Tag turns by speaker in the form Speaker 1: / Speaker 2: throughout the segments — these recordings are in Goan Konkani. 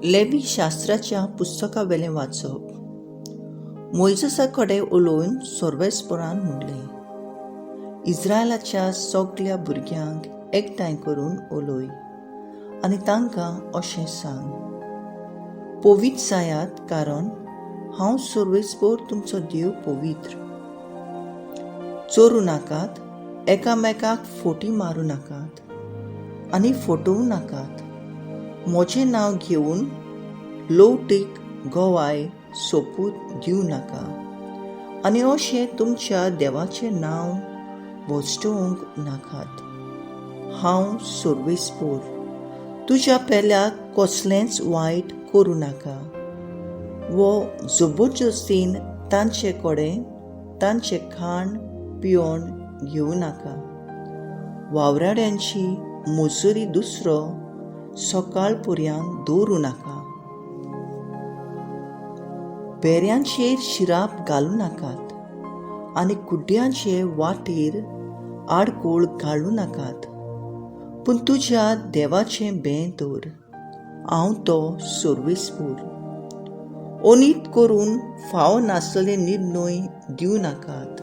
Speaker 1: लेवी शास्त्राच्या पुस्तकावेलें वाचप. मोयजेसा कडेन उलोवन सर्वेस्परान म्हणलें, इस्रायलाच्या सगल्या भुरग्यांक एकठांय करून उलय आनी तांकां अशें सांग, पवित्र जायात, कारण हांव सर्वेस्पर तुमचो देव पवित्र. चोरूं नाकात, एकामेकाक फोटी मारूं नाकात आनी फटोवं नाकात. म्हजें नांव घेवन लवटीक गवाय सोपूत दिवं नाका आनी अशें तुमच्या देवाचें नांव भश्टोवंक नाकात. हांव सर्वेस्पर. तुज्या पेल्याक कसलेंच वायट करूं नाका वो जबरदस्तीन तांचे कडेन तांचें खाण पिवन घेवं नाका. वावराड्यांची मजुरी दुसरो सकाळ पर्यंत दवरूं नाका. पेऱ्यांचेर शिराप घालूं नाकात आनी कुड्ड्यांचे वाटेर आडकोळ घालूं नाकात, पूण तुज्या देवाचें बें दवर. हांव तो सर्वेस्पर. अनीत करून फाव नासलेले निर्णय दिवं नाकात.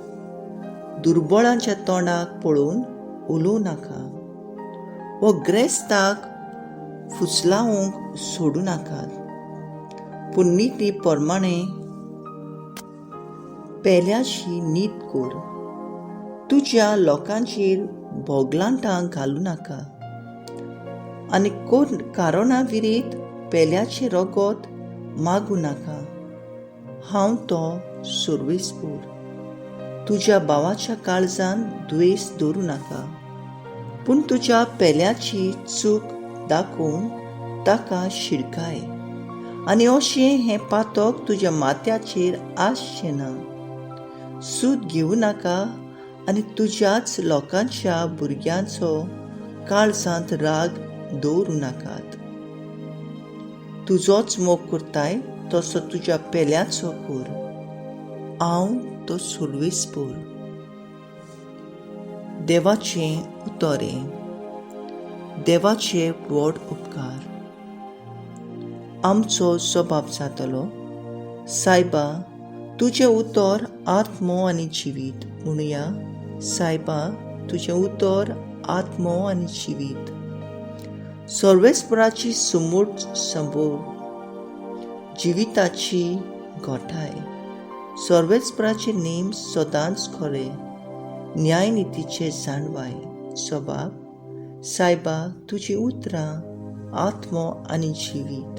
Speaker 1: दुर्बळांच्या तोंडाक पळोवन उलोवं नाका वो ग्रेस्ताक फुसलावंक सोडूं नाकात, पूण निती प्रमाणे पेल्याशी नीत कर. तुज्या लोकांचेर भोगलांटां घालूं नाका आनी कारणा विरीत पेल्याचें रगत मागूं नाका. हांव तो सर्वेस्पर. तुज्या भावाच्या काळजान द्वेस दवरूं नाका, पूण तुज्या पेल्याची चूक दाखोवन ताका शिडकाय आनी अशें हें पातक तुज्या माथ्याचेर आसचें ना. सूद घेवं नाका आनी तुज्याच लोकांच्या भुरग्यांचो काळजांत राग दवरूं नाकात. तुजोच मोग करताय तसो तुज्या पेल्याचो कर. हांव तो सर्वेस्पर. देवाचें उतरें. देवाचे व्हड उपकार. आमचो जबाब जातलो, सायबा तुजें उतर आत्मो आनी जिवीत. म्हणुया, सायबा तुजें उतर आत्मो आनी जिवीत. सर्वेस्पराची सुमूट संबोर जिविताची गोठाय. सर्वेस्पराचे नेम सदांच खरे, न्यायनितीचे जाणवाय. सबाब, सायबा तुजी उतरां आत्मो आनी जिवीत.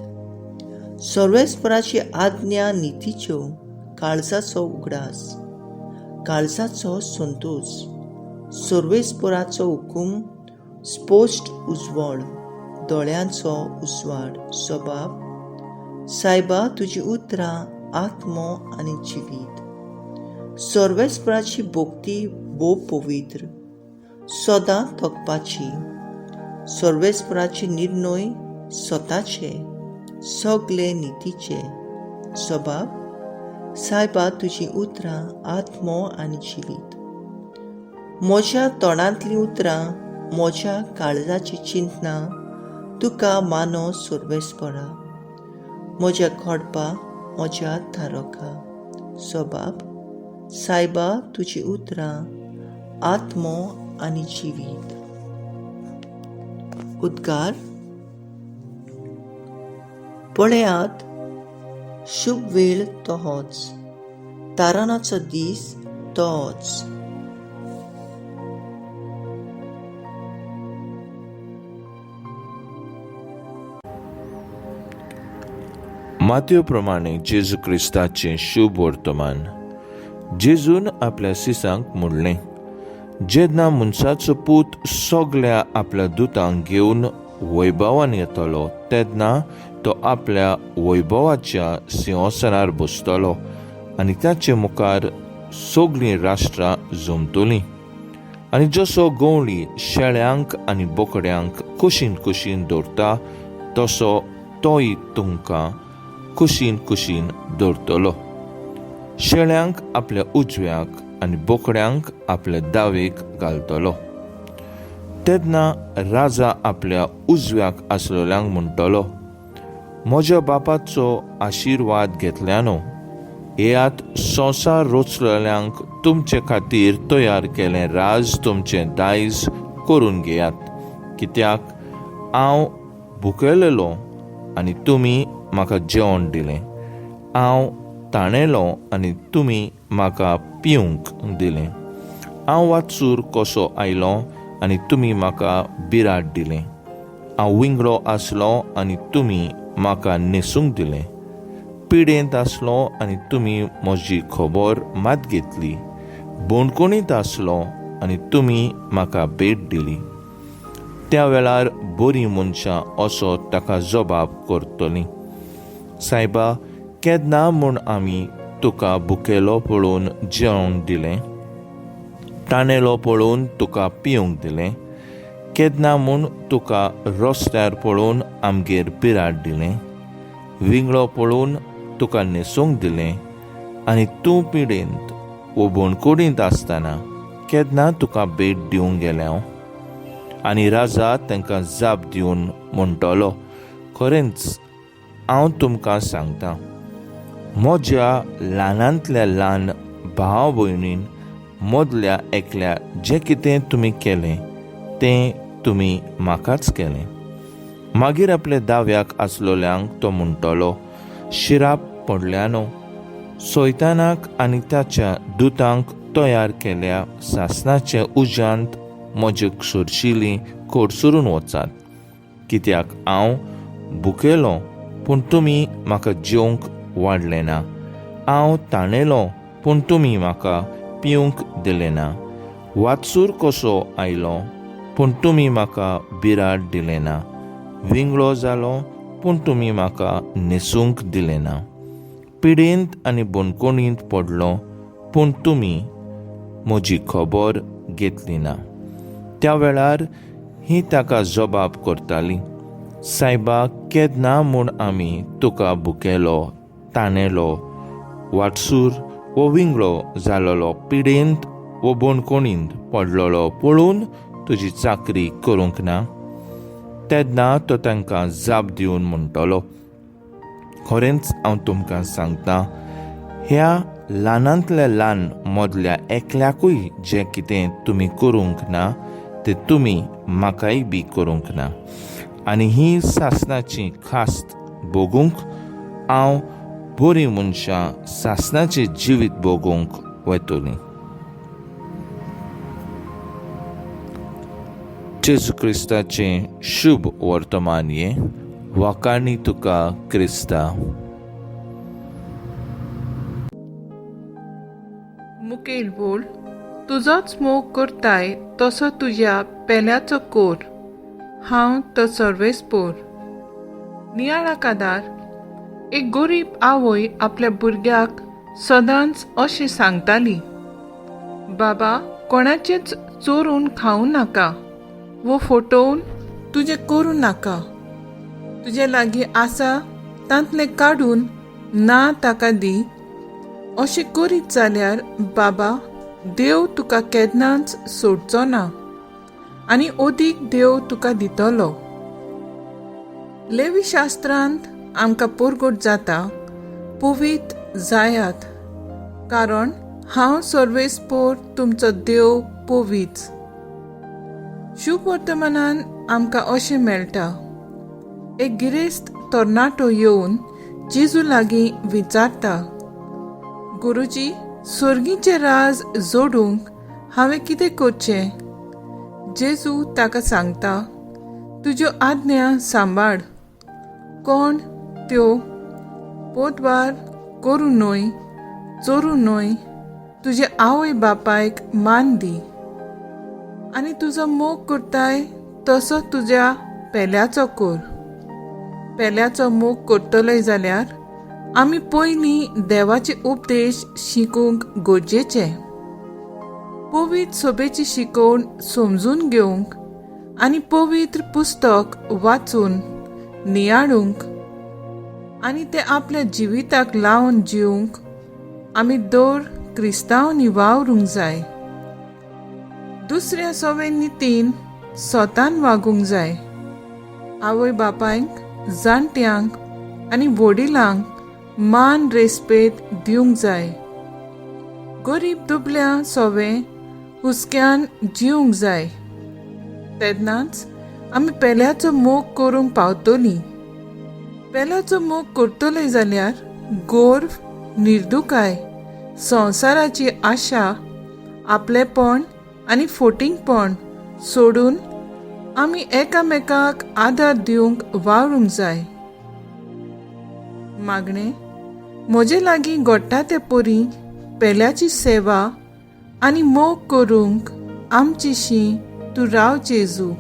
Speaker 1: सर्वेस्पराची आज्ञा नितीच्यो, काळजाचो उगडास, काळजाचो संतोश. सर्वेस्पराचो हुकूम स्पश्ट उजवळ, दोळ्यांचो उजवाड. सबाब, सायबा तुजी उतरां आत्मो आनी जिवीत. सर्वेस्पराची भक्ती भोव पवित्र, सदां तगपाची. सर्वेस्पराचे निर्णय स्वताचे, सगळे नितीचे. सबाब, सायबा तुजी उतरां आत्मो आनी जिवीत. म्हज्या तोंडांतलीं उतरां, म्हज्या काळजाची चिंतना तुका मानो सर्वेस्परा. म्हज्या खोडपा, म्हज्या थारोका. सबाब, सायबा तुजी उतरां आत्मो आनी जिवीत. उद्गार. पळयात, शुभ वेळ तोच, तारणाचो दीस तोच.
Speaker 2: मातयो प्रमाणे जेजू क्रिस्ताचें शुभ वर्तमान. जेजून आपल्या सिसांक म्हणलें, जेन्ना मनशाचो पूत सगल्या आपल्या दुतांक घेवन वैभवान येतलो तेन्ना तो आपल्या वैभवाच्या सिंहासनार बसतलो आनी ताचे मुखार सगळीं राष्ट्रां जमतलीं. आनी जसो गवळी शेळ्यांक आनी बोकड्यांक कुशीन कुशीन दवरता तसो तोय तुमकां कुशीन कुशीन दवरतलो. शेळ्यांक आपल्या उजव्याक आनी बोकड्यांक आपल्या दावेक घालतलो. तेन्ना राजा आपल्या उजव्याक आसलेल्यांक म्हणटलो, म्हज्या बापाचो आशिर्वाद घेतल्यानो, येयात संवसार रोचलेल्यांक तुमचे खातीर तयार केलें राज तुमचें दायज करून घेयात. कित्याक हांव भुकेलेलो आनी तुमी म्हाका जेवण दिलें, हांव ताणेलो आनी तुमी म्हाका पिवंक दिलें, हांव वाचूर कसो आयलो आनी तुमी म्हाका बिराड दिलें, हांव विंगडो आसलो आनी तुमी म्हाका न्हेसूंक दिलें, पिडेंत आसलो आनी तुमी म्हजी खबर मात घेतली, बोणकोणींत आसलो आनी तुमी म्हाका भेट दिली. त्या वेळार बरीं मनशां असो ताका जबाब करतलीं, सायबा, केन्ना म्हूण आमी तुका भुकेलो पळोवन जेवण दिलें, ताणेलो पळोवन तुका पिवंक दिलें, केन्ना म्हूण तुका रस्त्यार पळोवन आमगेर बिराड दिलें, विंगळो पळोवन तुका न्हेसूंक दिलें, आनी तूं पिडेंत वो बोणकोडींत आसतना केन्ना तुका भेट दिवंक गेलें हांव? आनी राजा तांकां जाप दिवन म्हणटलो, खरेंच हांव तुमकां सांगता, म्हज्या ल्हानांतल्या ल्हान भाव भयणीन मदल्या एकल्या जें कितें तुमी केलें तें तुमी म्हाकाच केलें. मागीर आपल्या दाव्याक आसलोल्यांक तो म्हणटलो, शिराप पडल्यानो, सैतानाक आनी ताच्या दुतांक तयार केल्या सासणाच्या उज्यांत म्हजे सोरशिली कोडसरून वचात. कित्याक हांव भुकेलो पूण तुमी म्हाका जेवंक वाडलें ना, हांव ताणेलो पूण तुमी म्हाका पिवंक दिलें ना, वाचूर कसो आयलो पूण तुमी म्हाका बिराड दिलें ना, विंगळो जालो पूण तुमी म्हाका न्हेसूंक दिलें ना, पिडेंत आनी बणकोणींत पडलो पूण तुमी म्हजी खबर घेतली ना. त्या वेळार ही ताका जबाब करताली, सायबा, केन्ना म्हूण आमी तुका भुकेलो, ताणेलो, वाटसूर वो विंगळो जालोलो, पिडेंत वो बोणकोणींत पडलेलो पळोवन तुजी चाकरी करूंक ना? तेन्ना तो तांकां जाप दिवन म्हणटलो, खरेंच हांव तुमकां सांगता, ह्या ल्हानांतल्या ल्हान मदल्या एकल्याकूय जें कितें तुमी करूंक ना तें तुमी म्हाकाय बी करूंक ना. आनी ही सासणाची खास्त भोगूंक हांव बरीं मनशां सासणाचें जिवीत भोगूंक वतलीं. जेजू क्रिस्ताचें शुभ वर्तमान हें. वाखाणी तुका क्रिस्ता.
Speaker 3: मुखेल बोल, तुजोच मोग करताय तसो तुज्या पेल्याचो कोर, हांव तो सर्वेस्पोर. नियाळा कादार, एक गरीब आवय आपल्या भुरग्याक सदांच अशें सांगताली, बाबा कोणाचेच चोरून खावं नाका वो फटोवन तुजें करूं नाका, तुजे लागीं आसा तांतलें काडून ना ताका दी, अशें करीत जाल्यार बाबा देव तुका केन्नाच सोडचो ना आनी अदीक देव तुका दितलो. लेवी शास्त्रांत आमकां परगट जाता, पवित्र जायात कारण हांव सर्वेस्पोर तुमचो देव पवित्र. शुभ वर्तमानान आमकां अशें मेळटा, एक गिरेस्त तरणाटो येवन जेजू लागीं विचारता, गुरुजी, स्वर्गीचें राज जोडूंक हांवें कितें करचें? जेजू ताका सांगता, तुज्यो आज्ञा सांबाळ, कोण त्यो पोतवार करूं न्हय, चोरूं न्हय, तुजे आवय बापायक मान दी आनी तुजो मोग करताय तसो तुज्या पेल्याचो कर. पेल्याचो मोग करतलोय जाल्यार आमी पयलीं देवाचे उपदेश शिकूंक गरजेचे. पवित्र सोबेची शिकोवण समजून घेवंक आनी पवित्र पुस्तक वाचून नियाळूंक आनी तें आपल्या जिविताक लावन जिवंक आमी दर क्रिस्तांवांनी वावरूंक जाय. दुसऱ्या सवे नितीन सोतान वागूंक जाय. आवय बापायक, जाणट्यांक आनी वडिलांक मान रेस्पेद दिवंक जाय. गरीब दुबल्या सोवे हुस्क्यान जिवंक जाय. तेन्नाच आमी पेल्याचो मोग करूंक पावतलीं. पेल्याचो मोग करतले जाल्यार गोर्व, निर्दुकाय, संवसाराची आशा, आपलेपण आनी फोटिंगपण सोडून आमी एकामेकाक आदार दिवंक वावरूंक जाय. मागणें, म्हजे लागीं घडटा ते परी पेल्याची सेवा आनी मोग करूंक आमचीशी तूं राव जेजू.